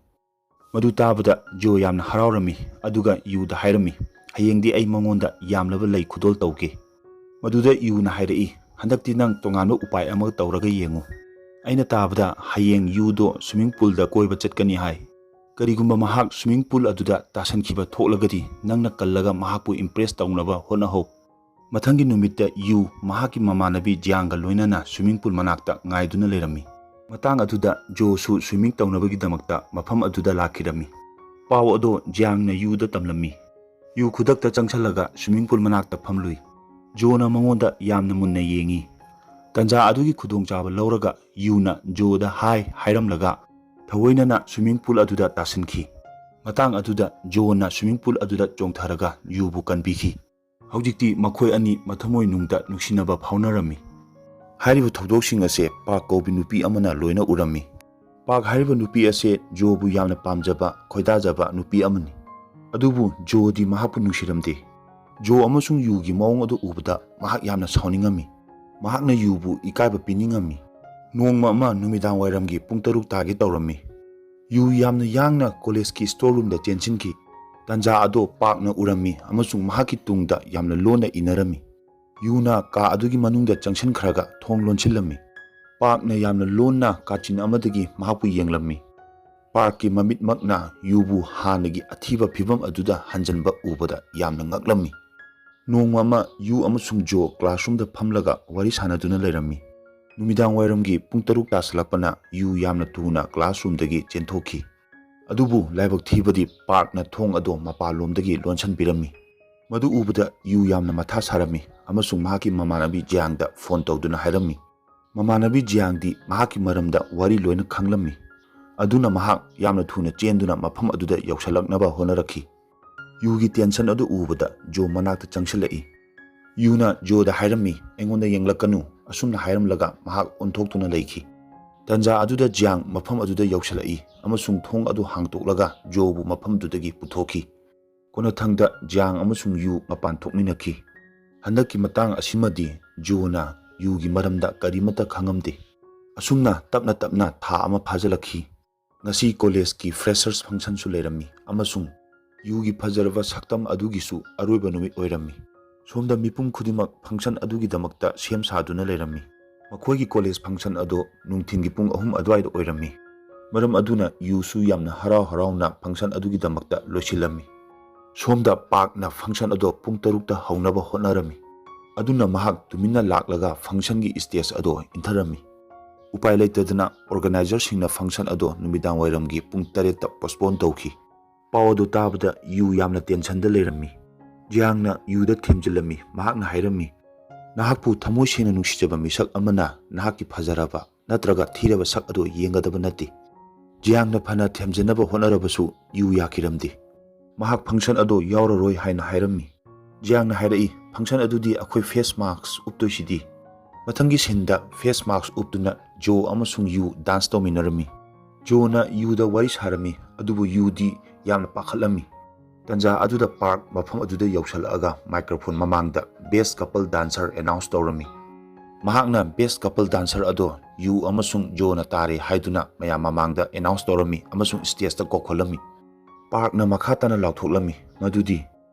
ꯃꯗꯨ ꯇꯥꯕꯗ ꯖꯣ ꯌꯥꯝꯅ ꯍꯔꯥꯎꯔꯝꯃꯤ, ꯑꯗꯨꯒ ꯌꯨꯗ ꯍꯥꯏꯔꯝꯃꯤ, "ꯍꯌꯦꯡꯗꯤ ꯑꯩ ꯃꯉꯣꯟꯗ ꯌꯥꯝꯂꯕ ꯂꯩ ꯈꯨꯗꯣꯜ ꯇꯧꯒꯦ꯫" ꯃꯗꯨꯗ ꯌꯨꯅ ꯍꯥꯏꯔꯛꯏ, "ꯍꯟꯗꯛꯇꯤ ꯅꯪ ꯇꯣꯉꯥꯟꯕ ꯎꯄꯥꯏ ꯑꯃ ꯇꯧꯔꯒ ꯌꯦꯡꯉꯨ꯫" ꯑꯩꯅ ꯇꯥꯕꯗ ꯍꯌꯦꯡ ꯌꯨꯗꯣ swimming poolꯗ ꯀꯣꯏꯕ ꯆꯠꯀꯅꯤ ꯍꯥꯏ꯫ "ꯀꯔꯤꯒꯨꯝꯕ ꯃꯍꯥꯛ swimming pool ꯑꯗꯨꯗ ꯇꯥꯁꯟꯈꯤꯕ ꯊꯣꯛꯂꯒꯗꯤ ꯅꯪꯅ ꯀꯜꯂꯒ ꯃꯍꯥꯛꯄꯨ impress ꯇꯧꯅꯕ ꯍꯣꯠꯅꯍꯧ꯫" ꯃꯊꯪꯒꯤ ꯅꯨꯃꯤꯠꯇ ꯌꯨ ꯃꯍꯥꯛꯀꯤ ꯃꯃꯥꯟꯅꯕꯤ ꯖꯤꯌꯥꯡꯒ ꯂꯣꯏꯅꯅ swimming pool ꯃꯅꯥꯛꯇ ꯉꯥꯏꯗꯨꯅ ꯂꯩꯔꯝꯃꯤ꯫ ꯃꯇꯥꯡ ꯑꯗꯨꯗ ꯖꯣꯁꯨ swimming ꯇꯧꯅꯕꯒꯤꯗꯃꯛꯇ ꯃꯐꯝ ꯑꯗꯨꯗ ꯂꯥꯛꯈꯤꯔꯝꯃꯤ꯫ ꯄꯥꯎ ꯑꯗꯣ ꯖꯤꯌꯥꯡꯅ ꯌꯨꯗ ꯇꯝꯂꯝꯃꯤ꯫ ꯌꯨ ꯈꯨꯗꯛꯇ ꯆꯪꯁꯜꯂꯒ swimming pool ꯃꯅꯥꯛꯇ ꯐꯝꯂꯨꯏ꯫ ꯖꯣꯅ ꯃꯉꯣꯟꯗ ꯌꯥꯝꯅ ꯃꯨꯟꯅ ꯌꯦꯡꯉꯤ꯫ ꯇꯟꯖꯥ ꯑꯗꯨꯒꯤ ꯈꯨꯗꯣꯡꯆꯥꯕ ꯂꯧꯔꯒ ꯌꯨꯅ ꯖꯣꯗ ꯍꯥꯏ ꯍꯥꯏꯔꯝꯂꯒ ꯊꯑꯣꯏꯅꯅ swimming pool ꯑꯗꯨꯗ ꯇꯥꯁꯤꯟꯈꯤ꯫ ꯃꯇꯥꯡ ꯑꯗꯨꯗ ꯖꯣꯅ swimming pool ꯑꯗꯨꯗ ꯆꯣꯡꯊꯔꯒ ꯌꯨꯕꯨ ꯀꯟꯕꯤꯈꯤ꯫ ꯍꯧꯖꯤꯛꯇꯤ ꯃꯈꯣꯏ ꯑꯅꯤ ꯃꯊꯃꯣꯏ ꯅꯨꯡꯗ ꯅꯨꯡꯁꯤꯅꯕ ꯐꯥꯎꯅꯔꯝꯃꯤ꯫ ꯍꯥꯏꯔꯤꯕ ꯊꯧꯗꯣꯛꯁꯤꯡ ꯑꯁꯦ ꯄꯥꯛ ꯀꯧꯕꯤ ꯅꯨꯄꯤ ꯑꯃꯅ ꯂꯣꯏꯅ ꯎꯔꯝꯃꯤ꯫ ꯄꯥꯛ ꯍꯥꯏꯔꯤꯕ ꯅꯨꯄꯤ ꯑꯁꯦ ꯖꯣꯕꯨ ꯌꯥꯝꯅ ꯄꯥꯝꯖꯕ, ꯈꯣꯏꯗꯥꯖꯕ ꯅꯨꯄꯤ ꯑꯃꯅꯤ꯫ ꯑꯗꯨꯕꯨ ꯖꯣꯗꯤ ꯃꯍꯥꯛꯄꯨ ꯅꯨꯡꯁꯤꯔꯝꯗꯦ꯫ ꯖꯣ ꯑꯃꯁꯨꯡ ꯌꯨꯒꯤ ꯃꯑꯣꯡ ꯑꯗꯨ ꯎꯕꯗ ꯃꯍꯥꯛ ꯌꯥꯝꯅ ꯁꯥꯎꯅꯤꯡꯉꯝꯃꯤ꯫ ꯃꯍꯥꯛꯅ ꯌꯨꯕꯨ ꯏꯀꯥꯏꯕ ꯄꯤꯅꯤꯡꯉꯝꯃꯤ꯫ ꯅꯣꯡꯃ ꯑꯃ ꯅꯨꯃꯤꯗꯥꯡ ꯋꯥꯏꯔꯝꯒꯤ ꯄꯨꯡ ꯇꯔꯨꯛ ꯇꯥꯒꯦ ꯇꯧꯔꯝꯃꯤ꯫ ꯌꯨ ꯌꯥꯝꯅ ꯌꯥꯡꯅ ꯀꯣꯂꯦꯖꯀꯤ store roomꯗ ꯆꯦꯟꯁꯤꯟꯈꯤ꯫ ꯇꯥꯟꯖꯥ ꯑꯗꯣ ꯄꯥꯛꯅ ꯎꯔꯝꯃꯤ ꯑꯃꯁꯨꯡ ꯃꯍꯥꯛꯀꯤ ꯇꯨꯡꯗ ꯌꯥꯝꯅ ꯂꯣꯟꯅ ꯏꯟꯅꯔꯝꯃꯤ꯫ ꯌꯨꯅ ꯀꯥ ꯑꯗꯨꯒꯤ ꯃꯅꯨꯡꯗ ꯆꯪꯁꯤꯟꯈ꯭ꯔꯒ ꯊꯣꯡ ꯂꯣꯟꯁꯤꯜꯂꯝꯃꯤ꯫ ꯄꯥꯛꯅ ꯌꯥꯝꯅ ꯂꯣꯟꯅ ꯀꯥꯆꯤꯟ ꯑꯃꯗꯒꯤ ꯃꯍꯥꯛꯄꯨ ꯌꯦꯡꯂꯝꯃꯤ꯫ ꯄꯥꯛꯀꯤ ꯃꯃꯤꯠꯃꯛꯅ ꯌꯨꯕꯨ ꯍꯥꯟꯅꯒꯤ ꯑꯊꯤꯕ ꯐꯤꯕꯝ ꯑꯗꯨꯗ ꯍꯟꯖꯤꯟꯕ ꯎꯕꯗ ꯌꯥꯝꯅ ꯉꯛꯂꯝꯃꯤ꯫ ꯅꯣꯡꯃ ꯑꯃ ꯌꯨ ꯑꯃꯁꯨꯡ ꯖꯣ classroomꯗ ꯐꯝꯂꯒ ꯋꯥꯔꯤ ꯁꯥꯟꯅꯗꯨꯅ ꯂꯩꯔꯝꯃꯤ꯫ ꯅꯨꯃꯤꯗꯥꯡ ꯋꯥꯏꯔꯝꯒꯤ ꯄꯨꯡ ꯇꯔꯨꯛ ꯇꯥꯁꯤꯜꯂꯛꯄꯅ ꯌꯨ ꯌꯥꯝꯅ ꯊꯨꯅ classroomꯗꯒꯤ ꯆꯦꯟꯊꯣꯛꯈꯤ꯫ ꯑꯗꯨꯕꯨ ꯂꯥꯏꯕꯛ ꯊꯤꯕꯗꯤ ꯄꯥꯔꯛꯅ ꯊꯣꯡ ꯑꯗꯨ ꯃꯄꯥꯟꯂꯣꯝꯗꯒꯤ ꯂꯣꯟꯁꯤꯟꯕꯤꯔꯝꯃꯤ꯫ ꯃꯗꯨ ꯎꯕꯗ ꯌꯨ ꯌꯥꯝꯅ ꯃꯊꯥ ꯁꯥꯔꯝꯃꯤ ꯑꯃꯁꯨꯡ ꯃꯍꯥꯛꯀꯤ ꯃꯃꯥꯟꯅꯕꯤ ꯖꯤꯌꯥꯡꯗ ꯐꯣꯟ ꯇꯧꯗꯨꯅ ꯍꯥꯏꯔꯝꯃꯤ꯫ ꯃꯃꯥꯟꯅꯕꯤ ꯖꯤꯌꯥꯡꯗꯤ ꯃꯍꯥꯛꯀꯤ ꯃꯔꯝꯗ ꯋꯥꯔꯤ ꯂꯣꯏꯅ ꯈꯪꯂꯝꯃꯤ꯫ ꯑꯗꯨꯅ ꯃꯍꯥꯛ ꯌꯥꯝꯅ ꯊꯨꯅ ꯆꯦꯟꯗꯨꯅ ꯃꯐꯝ ꯑꯗꯨꯗ ꯌꯧꯁꯤꯜꯂꯛꯅꯕ ꯍꯣꯠꯅꯔꯛꯈꯤ꯫ ꯌꯨꯒꯤ tension ꯑꯗꯨ ꯎꯕꯗ ꯖꯣ ꯃꯅꯥꯛꯇ ꯆꯪꯁꯤꯜꯂꯛꯏ꯫ ꯌꯨꯅ ꯖꯣꯗ ꯍꯥꯏꯔꯝꯃꯤ, "ꯑꯩꯉꯣꯟꯗ ꯌꯦꯡꯂꯛꯀꯅꯨ," ꯑꯁꯨꯝꯅ ꯍꯥꯏꯔꯝꯂꯒ ꯃꯍꯥꯛ ꯑꯣꯟꯊꯣꯛꯇꯨꯅ ꯂꯩꯈꯤ꯫ ꯇꯟꯖꯥ ꯑꯗꯨꯗ ꯖꯤꯌꯥꯡ ꯃꯐꯝ ꯑꯗꯨꯗ ꯌꯧꯁꯤꯜꯂꯛꯏ ꯑꯃꯁꯨꯡ ꯊꯣꯡ ꯑꯗꯨ ꯍꯥꯡꯗꯣꯛꯂꯒ ꯖꯣꯕꯨ ꯃꯐꯝꯗꯨꯗꯒꯤ ꯄꯨꯊꯣꯛꯈꯤ꯫ ꯀꯣꯟꯅꯊꯪꯗ ꯖꯤꯌꯥꯡ ꯑꯃꯁꯨꯡ ꯌꯨ ꯃꯄꯥꯟ ꯊꯣꯛꯃꯤꯟꯅꯈꯤ꯫ ꯍꯟꯗꯛꯀꯤ ꯃꯇꯥꯡ ꯑꯁꯤꯃꯗꯤ ꯖꯣꯅ ꯌꯨꯒꯤ ꯃꯔꯝꯗ ꯀꯔꯤꯃꯠꯇ ꯈꯪꯉꯝꯗꯦ꯫ ꯑꯁꯨꯝꯅ ꯇꯞꯅ ꯇꯞꯅ ꯊꯥ ꯑꯃ ꯐꯥꯖꯤꯜꯂꯛꯈꯤ꯫ ꯉꯁꯤ collegeꯀꯤ freshers functionꯁꯨ ꯂꯩꯔꯝꯃꯤ ꯑꯃꯁꯨꯡ ꯌꯨꯒꯤ ꯐꯖꯔꯕ ꯁꯛꯇꯝ ꯑꯗꯨꯒꯤꯁꯨ ꯑꯔꯣꯏꯕ ꯅꯨꯃꯤꯠ ꯑꯣꯏꯔꯝꯃꯤ꯫ ꯁꯣꯝꯗ ꯃꯤꯄꯨꯝ ꯈꯨꯗꯤꯡꯃꯛ function ꯑꯗꯨꯒꯤꯗꯃꯛꯇ ꯁꯦꯝ ꯁꯥꯗꯨꯅ ꯂꯩꯔꯝꯃꯤ꯫ ꯃꯈꯣꯏꯒꯤ college function ꯑꯗꯣ ꯅꯨꯡꯊꯤꯟꯒꯤ ꯄꯨꯡ ꯑꯍꯨꯝ ꯑꯗꯨꯋꯥꯏꯗ ꯑꯣꯏꯔꯝꯃꯤ꯫ ꯃꯔꯝ ꯑꯗꯨꯅ ꯌꯨꯁꯨ ꯌꯥꯝꯅ ꯍꯔꯥꯎ ꯍꯔꯥꯎꯅ function ꯑꯗꯨꯒꯤꯗꯃꯛꯇ ꯂꯣꯏꯁꯤꯜꯂꯝꯃꯤ꯫ ꯁꯣꯝꯗ ꯄꯥꯔꯛꯅ function ꯑꯗꯣ ꯄꯨꯡ ꯇꯔꯨꯛꯇ ꯍꯧꯅꯕ ꯍꯣꯠꯅꯔꯝꯃꯤ꯫ ꯑꯗꯨꯅ ꯃꯍꯥꯛ ꯇꯨꯃꯤꯟꯅ ꯂꯥꯛꯂꯒ functionꯒꯤ stage ꯑꯗꯣ ꯏꯟꯊꯔꯝꯃꯤ꯫ ꯎꯄꯥꯏ ꯂꯩꯇꯗꯅ organizerꯁꯤꯡꯅ function ꯑꯗꯣ ꯅꯨꯃꯤꯗꯥꯡ ꯋꯥꯏꯔꯝꯒꯤ ꯄꯨꯡ ꯇꯔꯦꯠꯇ postpone ꯇꯧꯈꯤ꯫ ꯄꯥꯎ ꯑꯗꯨ ꯇꯥꯕꯗ ꯌꯨ ꯌꯥꯝꯅ tensionꯗ ꯂꯩꯔꯝꯃꯤ꯫ ꯖꯤꯌꯥꯡꯅ ꯌꯨꯗ ꯊꯦꯝꯖꯤꯜꯂꯝꯃꯤ꯫ ꯃꯍꯥꯛꯅ ꯍꯥꯏꯔꯝꯃꯤ, "ꯅꯍꯥꯛꯄꯨ ꯊꯃꯣꯏ ꯁꯦꯡꯅ ꯅꯨꯡꯁꯤꯖꯕ ꯃꯤꯁꯛ ꯑꯃꯅ ꯅꯍꯥꯛꯀꯤ ꯐꯖꯔꯕ ꯅꯠꯇ꯭ꯔꯒ ꯊꯤꯔꯕ ꯁꯛ ꯑꯗꯨ ꯌꯦꯡꯒꯗꯕ ꯅꯠꯇꯦ꯫" ꯖꯤꯌꯥꯡꯅ ꯐꯅ ꯊꯦꯝꯖꯤꯟꯅꯕ ꯍꯣꯠꯅꯔꯕꯁꯨ ꯌꯨ ꯌꯥꯈꯤꯔꯝꯗꯦ꯫ ꯃꯍꯥꯛ function ꯑꯗꯨ ꯌꯥꯎꯔꯔꯣꯏ ꯍꯥꯏꯅ ꯍꯥꯏꯔꯝꯃꯤ꯫ ꯖꯤꯌꯥꯡꯅ ꯍꯥꯏꯔꯛꯏ, "Function ꯑꯗꯨꯗꯤ ꯑꯩꯈꯣꯏ face mask ꯎꯞꯇꯣꯏꯁꯤꯗꯤ꯫" ꯃꯊꯪꯒꯤ sceneꯗ face mask ꯎꯞꯇꯨꯅ ꯖꯣ ꯑꯃꯁꯨꯡ ꯌꯨ dance ꯇꯧꯃꯤꯟꯅꯔꯝꯃꯤ꯫ ꯖꯣꯅ ꯌꯨꯗ ꯋꯥꯔꯤ ꯁꯥꯔꯝꯃꯤ, ꯑꯗꯨꯕꯨ ꯌꯨꯗꯤ ꯌꯥꯝꯅ ꯄꯥꯈꯠꯂꯝꯃꯤ꯫ ꯇꯟꯖꯥ ꯑꯗꯨꯗ ꯄꯥꯔꯛ ꯃꯐꯝ ꯑꯗꯨꯗ ꯌꯧꯁꯤꯜꯂꯛꯂꯒ microphone ꯃꯃꯥꯡꯗ best couple dancer announce ꯇꯧꯔꯝꯃꯤ꯫ ꯃꯍꯥꯛꯅ best couple dancer ꯑꯗꯣ ꯌꯨ ꯑꯃꯁꯨꯡ ꯖꯣꯅ ꯇꯥꯔꯦ ꯍꯥꯏꯗꯨꯅ ꯃꯌꯥꯝ ꯃꯃꯥꯡꯗ announce ꯇꯧꯔꯝꯃꯤ ꯑꯃꯁꯨꯡ stageꯇ ꯀꯧꯈꯠꯂꯝꯃꯤ꯫ ꯄꯥꯔꯛꯅ ꯃꯈꯥ ꯇꯥꯅ ꯂꯥꯎꯊꯣꯛꯂꯝꯃꯤ ꯃꯗꯨꯗꯤ,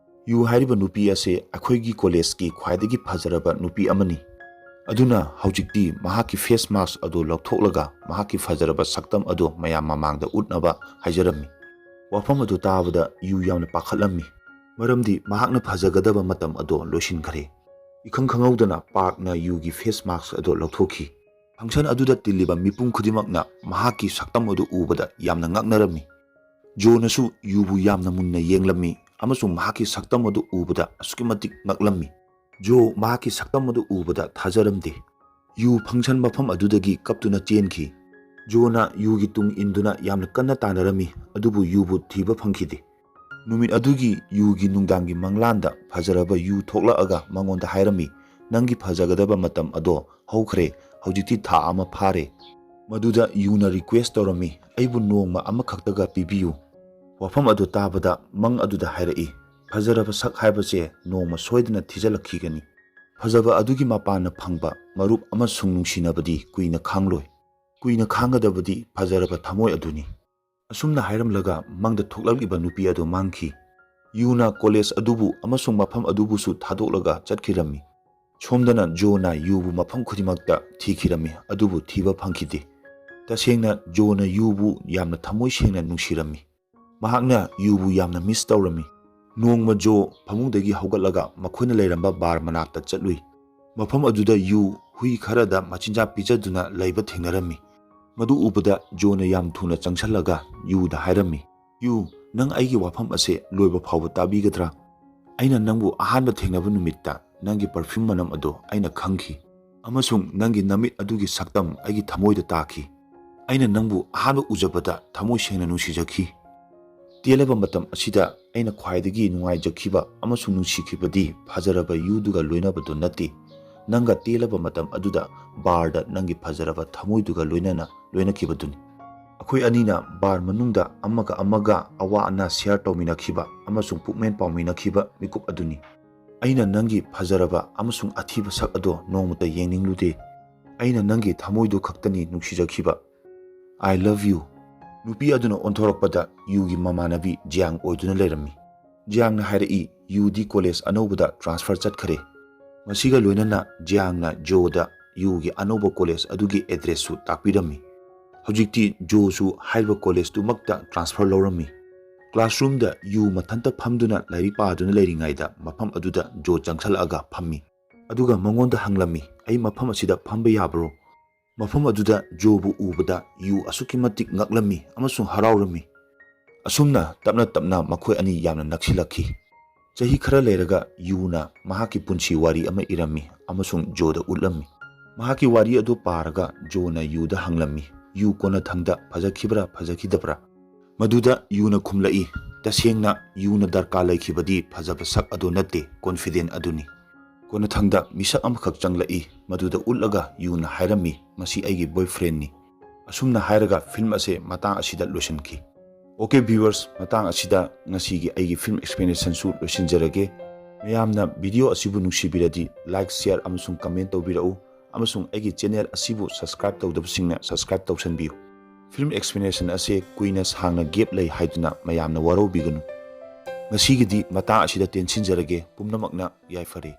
"ꯌꯨ ꯍꯥꯏꯔꯤꯕ ꯅꯨꯄꯤ ꯑꯁꯤ ꯑꯩꯈꯣꯏꯒꯤ collegeꯀꯤ ꯈ꯭ꯋꯥꯏꯗꯒꯤ ꯐꯖꯔꯕ ꯅꯨꯄꯤ ꯑꯃꯅꯤ꯫ ꯑꯗꯨꯅ ꯍꯧꯖꯤꯛꯇꯤ ꯃꯍꯥꯛꯀꯤ face mask ꯑꯗꯨ ꯂꯧꯊꯣꯛꯂꯒ ꯃꯍꯥꯛꯀꯤ ꯐꯖꯔꯕ ꯁꯛꯇꯝ ꯑꯗꯨ ꯃꯌꯥꯝ ꯃꯃꯥꯡꯗ ꯎꯠꯅꯕ ꯍꯥꯏꯖꯔꯝꯃꯤ꯫" ꯋꯥꯐꯝ ꯑꯗꯨ ꯇꯥꯕꯗ ꯌꯨ ꯌꯥꯝꯅ ꯄꯥꯈꯠꯂꯝꯃꯤ꯫ ꯃꯔꯝꯗꯤ ꯃꯍꯥꯛꯅ ꯐꯖꯒꯗꯕ ꯃꯇꯝ ꯑꯗꯣ ꯂꯣꯏꯁꯤꯟꯈ꯭ꯔꯦ꯫ ꯏꯈꯪ ꯈꯪꯍꯧꯗꯅ ꯄꯥꯔꯛꯅ ꯌꯨꯒꯤ ꯐꯦꯁ ꯃꯥꯁꯛ ꯑꯗꯣ ꯂꯧꯊꯣꯛꯈꯤ꯫ ꯐꯪꯁꯟ ꯑꯗꯨꯗ ꯇꯤꯜꯂꯤꯕ ꯃꯤꯄꯨꯝ ꯈꯨꯗꯤꯡꯃꯛꯅ ꯃꯍꯥꯛꯀꯤ ꯁꯛꯇꯝ ꯑꯗꯨ ꯎꯕꯗ ꯌꯥꯝꯅ ꯉꯛꯅꯔꯝꯃꯤ꯫ ꯖꯣꯅꯁꯨ ꯌꯨꯕꯨ ꯌꯥꯝꯅ ꯃꯨꯟꯅ ꯌꯦꯡꯂꯝꯃꯤ ꯑꯃꯁꯨꯡ ꯃꯍꯥꯛꯀꯤ ꯁꯛꯇꯝ ꯑꯗꯨ ꯎꯕꯗ ꯑꯁꯨꯛꯀꯤ ꯃꯇꯤꯛ ꯉꯛꯂꯝꯃꯤ꯫ ꯖꯣ ꯃꯍꯥꯛꯀꯤ ꯁꯛꯇꯝ ꯑꯗꯨ ꯎꯕꯗ ꯊꯥꯖꯔꯝꯗꯦ꯫ ꯌꯨ ꯐꯪꯁꯟ ꯃꯐꯝ ꯑꯗꯨꯗꯒꯤ ꯀꯞꯇꯨꯅ ꯆꯦꯟꯈꯤ꯫ ꯖꯣꯅ ꯌꯨꯒꯤ ꯇꯨꯡ ꯏꯟꯗꯨꯅ ꯌꯥꯝꯅ ꯀꯟꯅ ꯇꯥꯟꯅꯔꯝꯃꯤ, ꯑꯗꯨꯕꯨ ꯌꯨꯕꯨ ꯊꯤꯕ ꯐꯪꯈꯤꯗꯦ꯫ ꯅꯨꯃꯤꯠ ꯑꯗꯨꯒꯤ ꯌꯨꯒꯤ ꯅꯨꯡꯗꯥꯡꯒꯤ ꯃꯪꯂꯥꯟꯗ ꯐꯖꯔꯕ ꯌꯨ ꯊꯣꯛꯂꯛꯑꯒ ꯃꯉꯣꯟꯗ ꯍꯥꯏꯔꯝꯃꯤ, "ꯅꯪꯒꯤ ꯐꯖꯒꯗꯕ ꯃꯇꯝ ꯑꯗꯣ ꯍꯧꯈ꯭ꯔꯦ, ꯍꯧꯖꯤꯛꯇꯤ ꯊꯥ ꯑꯃ ꯐꯥꯔꯦ꯫" ꯃꯗꯨꯗ ꯌꯨꯅ ꯔꯤꯀ꯭ꯋꯦꯁ ꯇꯧꯔꯝꯃꯤ, "ꯑꯩꯕꯨ ꯅꯣꯡꯃ ꯑꯃꯈꯛꯇꯒ ꯄꯤꯕꯤꯌꯨ꯫" ꯋꯥꯐꯝ ꯑꯗꯨ ꯇꯥꯕꯗ ꯃꯪ ꯑꯗꯨꯗ ꯍꯥꯏꯔꯛꯏ, "ꯐꯖꯔꯕ ꯁꯛ ꯍꯥꯏꯕꯁꯦ ꯅꯣꯡꯃ ꯁꯣꯏꯗꯅ ꯊꯤꯖꯤꯜꯂꯛꯈꯤꯒꯅꯤ꯫" ꯐꯖꯕ ꯑꯗꯨꯒꯤ ꯃꯄꯥꯟꯅ ꯐꯪꯕ ꯃꯔꯨꯞ ꯑꯃꯁꯨꯡ ꯅꯨꯡꯁꯤꯅꯕꯗꯤ ꯀꯨꯏꯅ ꯈꯥꯡꯂꯣꯏ꯫ ꯀꯨꯏꯅ ꯈꯥꯡꯒꯗꯕꯗꯤ ꯐꯖꯔꯕ ꯊꯃꯣꯏ ꯑꯗꯨꯅꯤ꯫ ꯑꯁꯨꯝꯅ ꯍꯥꯏꯔꯝꯂꯒ ꯃꯪꯗ ꯊꯣꯛꯂꯛꯂꯤꯕ ꯅꯨꯄꯤ ꯑꯗꯨ ꯃꯥꯡꯈꯤ꯫ ꯌꯨꯅ ꯀꯣꯂꯦꯖ ꯑꯗꯨꯕꯨ ꯑꯃꯁꯨꯡ ꯃꯐꯝ ꯑꯗꯨꯕꯨꯁꯨ ꯊꯥꯗꯣꯛꯂꯒ ꯆꯠꯈꯤꯔꯝꯃꯤ꯫ ꯁꯣꯝꯗꯅ ꯖꯣꯅ ꯌꯨꯕꯨ ꯃꯐꯝ ꯈꯨꯗꯤꯡꯃꯛꯇ ꯊꯤꯈꯤꯔꯝꯃꯤ, ꯑꯗꯨꯕꯨ ꯊꯤꯕ ꯐꯪꯈꯤꯗꯦ꯫ ꯇꯁꯦꯡꯅ ꯖꯣꯅ ꯌꯨꯕꯨ ꯌꯥꯝꯅ ꯊꯃꯣꯏ ꯁꯦꯡꯅ ꯅꯨꯡꯁꯤꯔꯝꯃꯤ꯫ ꯃꯍꯥꯛꯅ ꯌꯨꯕꯨ ꯌꯥꯝꯅ ꯃꯤꯁ ꯇꯧꯔꯝꯃꯤ꯫ ꯅꯣꯡꯃ ꯖꯣ ꯐꯃꯨꯡꯗꯒꯤ ꯍꯧꯒꯠꯂꯒ ꯃꯈꯣꯏꯅ ꯂꯩꯔꯝꯕ ꯕꯥꯔ ꯃꯅꯥꯛꯇ ꯆꯠꯂꯨꯏ꯫ ꯃꯐꯝ ꯑꯗꯨꯗ ꯌꯨ ꯍꯨꯏ ꯈꯔꯗ ꯃꯆꯤꯟꯖꯥꯛ ꯄꯤꯖꯗꯨꯅ ꯂꯩꯕ ꯊꯦꯡꯅꯔꯝꯃꯤ꯫ ꯃꯗꯨ ꯎꯕꯗ ꯖꯣꯅ ꯌꯥꯝ ꯊꯨꯅ ꯆꯪꯁꯜꯂꯒ ꯌꯨꯗ ꯍꯥꯏꯔꯝꯃꯤ, "ꯌꯨ, ꯅꯪ ꯑꯩꯒꯤ ꯋꯥꯐꯝ ꯑꯁꯦ ꯂꯣꯏꯕ ꯐꯥꯎꯕ ꯇꯥꯕꯤꯒꯗ꯭ꯔꯥ? ꯑꯩꯅ ꯅꯪꯕꯨ ꯑꯍꯥꯟꯕ ꯊꯦꯡꯅꯕ ꯅꯨꯃꯤꯠꯇ ꯅꯪꯒꯤ ꯄꯔꯐ꯭ꯌꯨꯝ ꯃꯅꯝ ꯑꯗꯣ ꯑꯩꯅ ꯈꯪꯈꯤ, ꯑꯃꯁꯨꯡ ꯅꯪꯒꯤ ꯅꯃꯤꯠ ꯑꯗꯨꯒꯤ ꯁꯛꯇꯝ ꯑꯩꯒꯤ ꯊꯃꯣꯏꯗ ꯇꯥꯈꯤ꯫ ꯑꯩꯅ ꯅꯪꯕꯨ ꯑꯍꯥꯟꯕ ꯎꯖꯕꯗ ꯊꯃꯣꯏ ꯁꯦꯡꯅ ꯅꯨꯡꯁꯤꯖꯈꯤ꯫ ꯇꯦꯜꯂꯕ ꯃꯇꯝ ꯑꯁꯤꯗ ꯑꯩꯅ ꯈ꯭ꯋꯥꯏꯗꯒꯤ ꯅꯨꯡꯉꯥꯏꯖꯈꯤꯕ ꯑꯃꯁꯨꯡ ꯅꯨꯡꯁꯤꯈꯤꯕꯗꯤ ꯐꯖꯔꯕ ꯌꯨꯗꯨꯒ ꯂꯣꯏꯅꯕꯗꯨ ꯅꯠꯇꯦ, ꯅꯪꯒ ꯇꯦꯜꯂꯕ ꯃꯇꯝ ꯑꯗꯨꯗ ꯕꯥꯔꯗ ꯅꯪꯒꯤ ꯐꯖꯔꯕ ꯊꯃꯣꯏꯗꯨꯒ ꯂꯣꯏꯅꯅ ꯂꯣꯏꯅꯈꯤꯕꯗꯨꯅꯤ꯫ ꯑꯩꯈꯣꯏ ꯑꯅꯤꯅ ꯕꯥꯔ ꯃꯅꯨꯡꯗ ꯑꯃꯒ ꯑꯃꯒ ꯑꯋꯥ ꯑꯅꯥ ꯁꯤꯌꯥꯔ ꯇꯧꯃꯤꯟꯅꯈꯤꯕ ꯑꯃꯁꯨꯡ ꯄꯨꯛꯃꯦꯟ ꯄꯥꯎꯃꯤꯟꯅꯈꯤꯕ ꯃꯤꯀꯨꯞ ꯑꯗꯨꯅꯤ꯫ ꯑꯩꯅ ꯅꯪꯒꯤ ꯐꯖꯔꯕ ꯑꯃꯁꯨꯡ ꯑꯊꯤꯕ ꯁꯛ ꯑꯗꯣ ꯅꯣꯡꯃꯇ ꯌꯦꯡꯅꯤꯡꯂꯨꯗꯦ꯫ ꯑꯩꯅ ꯅꯪꯒꯤ ꯊꯃꯣꯏꯗꯨ ꯈꯛꯇꯅꯤ ꯅꯨꯡꯁꯤꯖꯈꯤꯕ꯫ I love you꯫" ꯅꯨꯄꯤ ꯑꯗꯨꯅ ꯑꯣꯟꯊꯣꯔꯛꯄꯗ ꯌꯨꯒꯤ ꯃꯃꯥꯟꯅꯕꯤ ꯖꯤꯌꯥꯡ ꯑꯣꯏꯗꯨꯅ ꯂꯩꯔꯝꯃꯤ꯫ ꯖꯤꯌꯥꯡꯅ ꯍꯥꯏꯔꯛꯏ, "ꯌꯨꯗꯤ ꯀꯣꯂꯦꯖ ꯑꯅꯧꯕꯗ ꯇ꯭ꯔꯥꯟꯁꯐꯔ ꯆꯠꯈꯔꯦ꯫" ꯃꯁꯤꯒ ꯂꯣꯏꯅꯅ ꯖꯤꯌꯥꯡꯅ ꯖꯣꯗ ꯌꯨꯒꯤ ꯑꯅꯧꯕ ꯀꯣꯂꯦꯖ ꯑꯗꯨꯒꯤ ꯑꯦꯗ꯭ꯔꯦꯁꯁꯨ ꯇꯥꯛꯄꯤꯔꯝꯃꯤ꯫ ꯍꯧꯖꯤꯛꯇꯤ ꯖꯣꯁꯨ ꯍꯥꯏꯔꯤꯕ ꯀꯣꯂꯦꯖꯇꯨꯃꯛꯇ ꯇ꯭ꯔꯥꯟꯁꯐꯔ ꯂꯧꯔꯝꯃꯤ꯫ ꯀ꯭ꯂꯥꯁꯔꯨꯝꯗ ꯌꯨ ꯃꯊꯟꯇ ꯐꯝꯗꯨꯅ ꯂꯥꯏꯔꯤꯛ ꯄꯥꯗꯨꯅ ꯂꯩꯔꯤꯉꯩꯗ ꯃꯐꯝ ꯑꯗꯨꯗ ꯖꯣ ꯆꯪꯁꯜꯂꯛꯑꯒ ꯐꯝꯃꯤ꯫ ꯑꯗꯨꯒ ꯃꯉꯣꯟꯗ ꯍꯪꯂꯝꯃꯤ, "ꯑꯩ ꯃꯐꯝ ꯑꯁꯤꯗ ꯐꯝꯕ ꯌꯥꯕ꯭ꯔꯣ?" ꯃꯐꯝ ꯑꯗꯨꯗ ꯖꯣꯕꯨ ꯎꯕꯗ ꯌꯨ ꯑꯁꯨꯛꯀꯤ ꯃꯇꯤꯛ ꯉꯛꯂꯝꯃꯤ ꯑꯃꯁꯨꯡ ꯍꯔꯥꯎꯔꯝꯃꯤ꯫ ꯑꯁꯨꯝꯅ ꯇꯞꯅ ꯇꯞꯅ ꯃꯈꯣꯏ ꯑꯅꯤ ꯌꯥꯝꯅ ꯅꯛꯁꯤꯜꯂꯛꯈꯤ꯫ ꯆꯍꯤ ꯈꯔ ꯂꯩꯔꯒ ꯌꯨꯅ ꯃꯍꯥꯛꯀꯤ ꯄꯨꯟꯁꯤ ꯋꯥꯔꯤ ꯑꯃ ꯏꯔꯝꯃꯤ ꯑꯃꯁꯨꯡ ꯖꯣꯗ ꯎꯠꯂꯝꯃꯤ꯫ ꯃꯍꯥꯛꯀꯤ ꯋꯥꯔꯤ ꯑꯗꯨ ꯄꯥꯔꯒ ꯖꯣꯅ ꯌꯨꯗ ꯍꯪꯂꯝꯃꯤ, "ꯌꯨ ꯀꯣꯟꯅꯊꯪꯗ ꯐꯖꯈꯤꯕ꯭ꯔꯥ ꯐꯖꯈꯤꯗꯕ꯭ꯔꯥ?" ꯃꯗꯨꯗ ꯌꯨꯅ ꯈꯨꯝꯂꯛꯏ, "ꯇꯁꯦꯡꯅ ꯌꯨꯅ ꯗꯔꯀꯥꯔ ꯂꯩꯈꯤꯕꯗꯤ ꯐꯖꯕ ꯁꯛ ꯑꯗꯨ ꯅꯠꯇꯦ, ꯀꯣꯟꯐꯤꯗꯦꯟ ꯑꯗꯨꯅꯤ꯫" ꯀꯣꯟꯅꯊꯪꯗ ꯃꯤꯁꯛ ꯑꯃꯈꯛ ꯆꯪꯂꯛꯏ꯫ ꯃꯗꯨꯗ ꯎꯠꯂꯒ ꯌꯨꯅ ꯍꯥꯏꯔꯝꯃꯤ, "ꯃꯁꯤ ꯑꯩꯒꯤ ꯕꯣꯏꯐ꯭ꯔꯦꯟꯅꯤ꯫" ꯑꯁꯨꯝꯅ ꯍꯥꯏꯔꯒ ꯐꯤꯂꯝ ꯑꯁꯦ ꯃꯇꯥꯡ ꯑꯁꯤꯗ ꯂꯣꯏꯁꯤꯟꯈꯤ꯫ ꯑꯣꯀꯦ ꯚ꯭ꯌꯨꯋꯔꯁ, ꯃꯇꯥꯡ ꯑꯁꯤꯗ ꯉꯁꯤꯒꯤ ꯑꯩꯒꯤ ꯐꯤꯂꯝ ꯑꯦꯛꯁꯄ꯭ꯂꯦꯅꯦꯁꯟꯁꯨ ꯂꯣꯏꯁꯤꯟꯖꯔꯒꯦ꯫ ꯃꯌꯥꯝꯅ ꯚꯤꯗꯤꯑꯣ ꯑꯁꯤꯕꯨ ꯅꯨꯡꯁꯤꯕꯤꯔꯗꯤ ꯂꯥꯏꯛ, ꯁꯤꯌꯔ ꯑꯃꯁꯨꯡ ꯀꯃꯦꯟ ꯇꯧꯕꯤꯔꯛꯎ, ꯑꯃꯁꯨꯡ ꯑꯩꯒꯤ ꯆꯦꯅꯦꯜ ꯑꯁꯤꯕꯨ ꯁꯕꯁꯀ꯭ꯔꯥꯏꯕ ꯇꯧꯗꯕꯁꯤꯡꯅ ꯁꯕꯁꯀ꯭ꯔꯥꯏꯕ ꯇꯧꯁꯟꯕꯤꯌꯨ꯫ ꯐꯤꯂꯝ ꯑꯦꯛꯁꯄ꯭ꯂꯦꯅꯦꯁꯟ ꯑꯁꯦ ꯀꯨꯏꯅ ꯁꯥꯡꯅ ꯒꯦꯞ ꯂꯩ ꯍꯥꯏꯗꯨꯅ ꯃꯌꯥꯝꯅ ꯋꯥꯔꯧꯕꯤꯒꯅꯨ꯫ ꯉꯁꯤꯒꯤꯗꯤ ꯃꯇꯥꯡ ꯑꯁꯤꯗ ꯇꯦꯟꯁꯤꯟꯖꯔꯒꯦ꯫ ꯄꯨꯝꯅꯃꯛꯅ ꯌꯥꯏꯐꯔꯦ꯫